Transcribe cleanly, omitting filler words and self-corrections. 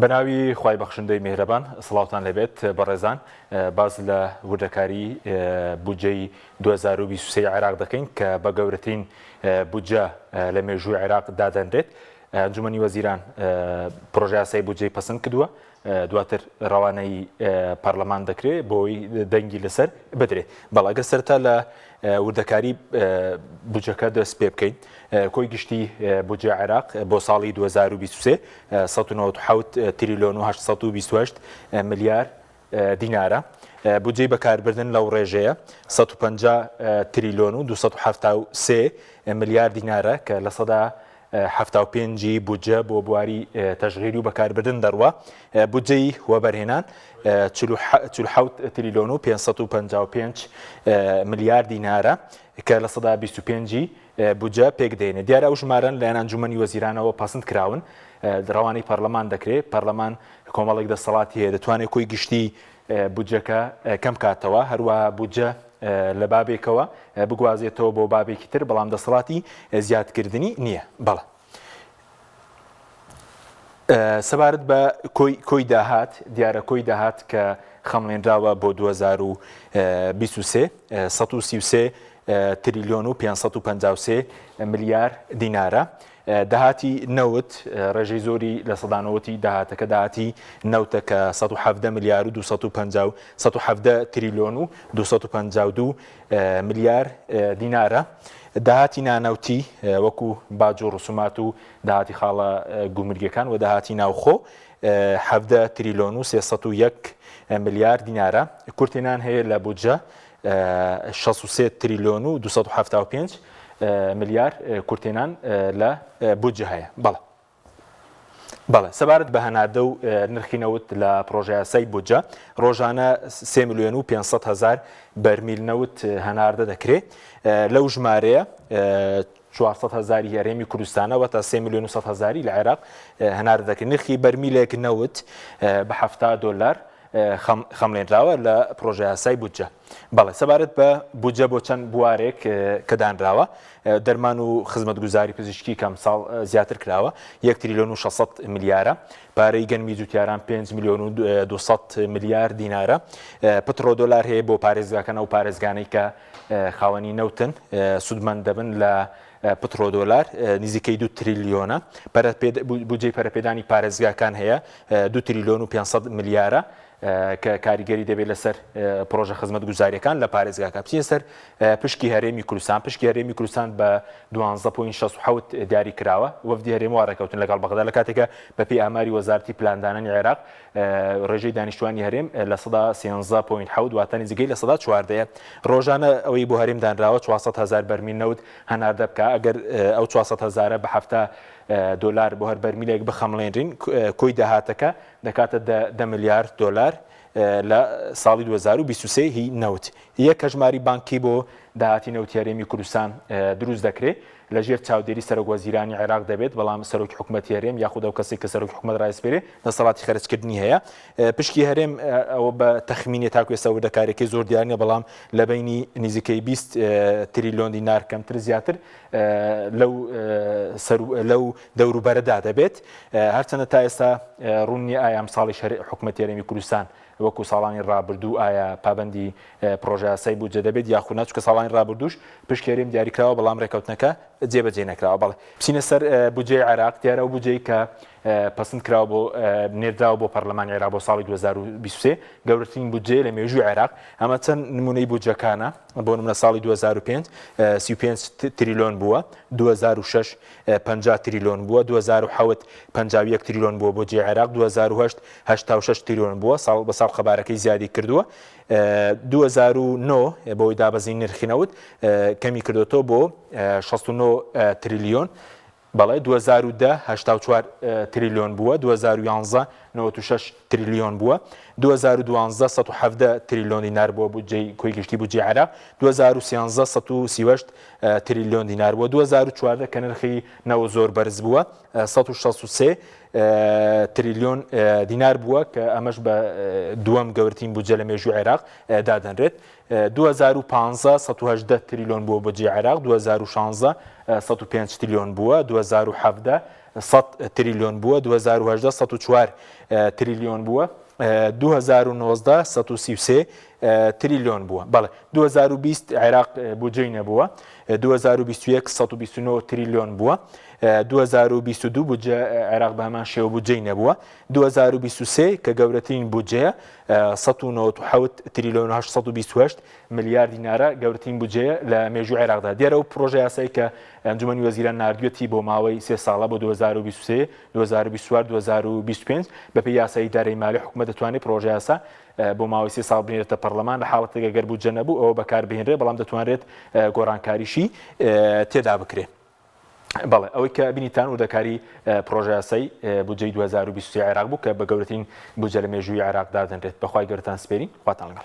بەناوی خوای بەخشندەی میهرەبان سڵاوتان لێبێت بەڕێزان باس لە وردەکاری بودجەی 2023 عێراق دەکەین کە بە گەورەترین بودجە لە مێژووی عێراق دادەنرێت ئەنجومەنی وەزیران پرۆژەیاسای بودجەی پەسند کردووە دواتر ڕەوانەی پەرلەمان دەکرێت بۆی دەنگی لەسەر بدرێت. بەڵێ ئەگەر سەرەتا لە وردەکاری بودجەکە دەست پێ بکەین کۆی گشتی بودجە عێراق بۆ ساڵی 2023 197 تریلیۆن و 828 ملیار دینارە. بودجەی بەکاربردن لەو ڕێژەیە 150 تریلیۆن و 273 ملیار دینارە کە لە سەدا 75 ی بودجە بۆ بواری تەشغیل و بەکاربردن دەڕوا. بودجەی وەبەرهێنان 47 تریلیۆن و 555 ملیار دینارە کە لە سەدا 25 ی بودجە پێکدێنێت. دیارە ئەو ژمارەن لایەن ئەنجومەنی وەزیرانەوە پەسند کراون، ڕەوانەی پەرلەمان دەکرێت، پەرلەمان کۆمەڵێک دەسەڵاتی هەیە دەتوانێت کۆی گشتی بودجەکە کەم کاتەوە، هەروەها بودجە لە بابێکەوە بگوازێتەوە بۆ بابێکی تر، بەڵام دەسەڵاتی زیادکردنی نییە. بەڵێ. سەبارەت بە کۆی کۆی داهات، دیارە کۆی داهات کە خەمڵێنراوە بۆ 2023 133 تریلیۆن و 553 ملیار دینارە. داهاتی نەوت ڕێژەی زۆری لە سەدا نەوەتی داهاتەکە داهاتی نەوتە کە 117 ملیار و 250 117 تریلیۆن و 252 ملیار دینارە. داهاتی نانەوتی وەکو باج و ڕسومات و داهاتی خاڵە گومرگیەکان و داهاتی ناوخۆ 17 تریلیۆن و 301 ملیار دینارە. کورتهێنان هەیە لە بودجە 63 تریلیۆن و 275 ملیار کورتهێنان لە بودجە هەیە. بەڵێ. بەڵێ سەبارەت بە هەناردە و نرخی نەوت لە پڕۆژەیاسای بودجە، ڕۆژانە سێ ملیۆن و 500 هەزار بەرمیل نەوت هەناردە دەکرێ، لەو ژمارەیە 400 هەزاری هەرێمی کوردستانە واتە سێ ملیۆن و 100 هەزاری لە عێراق هەناردە دەکرێت. نرخی بەرمیلێک نەوت بە 70 دۆلار خەمڵێنراوە لە پڕۆژەیاسای بودجە. بەڵێ سەبارەت بە بودجە بۆ چەند بوارێک کە دانراوە، دەرمان و خزمەتگوزاری پزیشکی کە ئەمساڵ زیاتر کراوە یەک تریلیۆن و 600 ملیارە، پارەی گەنمی جوتیاران 5 ملیۆن و 200 ملیار دینارە، پترۆدۆلار هەیە بۆ پارێزگاکان ئەو پارێزگانەی کە خاوەنی نەوتن سوودمەند دەبن لە پترۆدۆلار نزیکەی 2 تریلیۆنە، بودجەی پەرەپێدانی پارێزگاکان هەیە 2 تریلیۆن و 500 ملیارە، کە کاریگەری دەبێت لەسەر پرۆژە خزمەتگوزاریەکان لە پارێزگاکە. بچینە سەر پشکی هەرێمی کوردستان. پشکی هەرێمی کوردستان بە 12.67 دیاری کراوە. وەفدی هەرێم وا ڕێکەوتن لەگەڵ بەغدا لە کاتێکە بەپێی ئاماری وەزارەتی پلاندانانی عێراق ڕێژەی دانیشتوانی هەرێم 13.7 واتە نزیکەی 14%. ڕۆژانە ئەوەی بۆ هەرێم دانراوە 400 هەزار بەرمیل نەوت هەناردە بکە. ئەگەر ئەو 400 هەزارە بە 70 دۆلار بۆ هەر بەرمیلێک بخەمڵێنرین کۆی داهاتەکە دەکاتە دە ملیار دۆلار لە ساڵی 2023 هی نەوت. یەک هەژماری بانکی بۆ داهاتی نەوتی هەرێمی کوردستان دروست دەکرێت، لە ژێر چاودێری سەرۆک وەزیرانی عێراق دەبێت، بەڵام سەرۆکی حکومەتی هەرێم یاخود ئەو کەسێک کە سەرۆکی حکومەت ڕایسپێرێ دەسەڵاتی خەرجکردنی هەیە. پشکی هەرێم ئەوە بە تەخمینێ تاکو ئێستا وردەکاریەکەی زۆر دیار نییە، بەڵام لە بەینی نزیکەی 20 تریلیۆن دینار کەمتر زیاتر لەو لەو دەوروبەرەدا دەبێت، هەرچەندە تا ئێستا ڕوون نییە ئایا ئەمساڵیش هەر حکومەتی هەرێمی کوردستان وەکو ساڵانی ڕابردوو ئایا پابەندی پڕۆژەیاسای بودجە دەبێت یاخود نا، چونکە ساڵانی ڕابردووش پشکی هەرێم دیاریکراوە بەڵام ڕێککەوتنەکە جێبەجێ نەکراوە. بەڵێ بچینە سەر بودجەی عێراق، دیارە ئەو بودجەی کە پەسند کراوە بۆ نێردراوە بۆ پەرلەمانی عێراق بۆ ساڵی 2023 گەورەترین بودجەیە لە مێژووی عێراق، ئەمە چەند نمونەی بودجەکانە، بۆ نمونە ساڵی 2005 35 تریلۆن بووە، 2006 50 تریلۆن بووە، 2007 51 تریلۆن بووە بۆ جێی عێراق، 2008 86 تریلۆن بووە، ساڵ بە ساڵ قەبارەکەی زیادی کردووە، 2009 بەهۆی دابەزینی نرخی نەوت کەمی کردۆتەوە بۆ 69 تریلیۆن، بەڵێ 2010 84 تریلیۆن بووە، 2011 96 تریلیۆن بووە، 2012 117 تریلیۆن دینار بووە بودجەی کۆی گشتی بودجەی عێراق، 2013 138 تریلیۆن دینار بووە، 2014 کە نرخی نەوت زۆر بەرز بووە 163. تریلیۆن دینار بووە کە ئەمەش بە دووەم گەورترین بودجە لە مێژوو عێراق دادەنرێت. 2015 118 تریلیۆن بووە بودجەی عێراق، 2016 105 تریلیۆن بووە، 2017 100 تریلیۆن بووە، 2018 104 تریلیۆن بووە، 2019 133 تریلیۆن بووە. بەڵێ 2020 عێراق بودجەی نەبووە، 2021 129 تریلیۆن بووە، 2022 بودجە عێراق بە هەمان شێوە بودجەی نەبووە، 2023 کە گەورەترین بودجەیە 197 تریلیۆن و 828 ملیار دینارە گەورەترین بودجەیە لە مێژوو عێراقدا. دیارە ئەو پرۆژە یاسایی کە ئەنجومەنی وەزیران ناردوێتی بۆ ماوەی سێ ساڵە بۆ 2023، 2024، 2025 بەپێی یاسای ئیدارەی مالی حکومەت دەتوانێت پرۆژە یاسا بۆ ماوەی سێ ساڵ بنێرێتە پەرلەمان لە حاڵەتێک ئەگەر بودجە نەبوو ئەوە بەکاربهێنرێت بەڵام دەتوانرێت گۆڕانکاریشی تێدا بکرێت. بەڵێ ئەوەی کە بینیتان وردەکاری پرۆژەیاسای بودجەی 2023 عێراق بوو کە بە گەورەترین بودجە لە مێژووی عێراق دادەنرێت. بەخوای گەورەتان سپێرین خواتان لەگەڵ.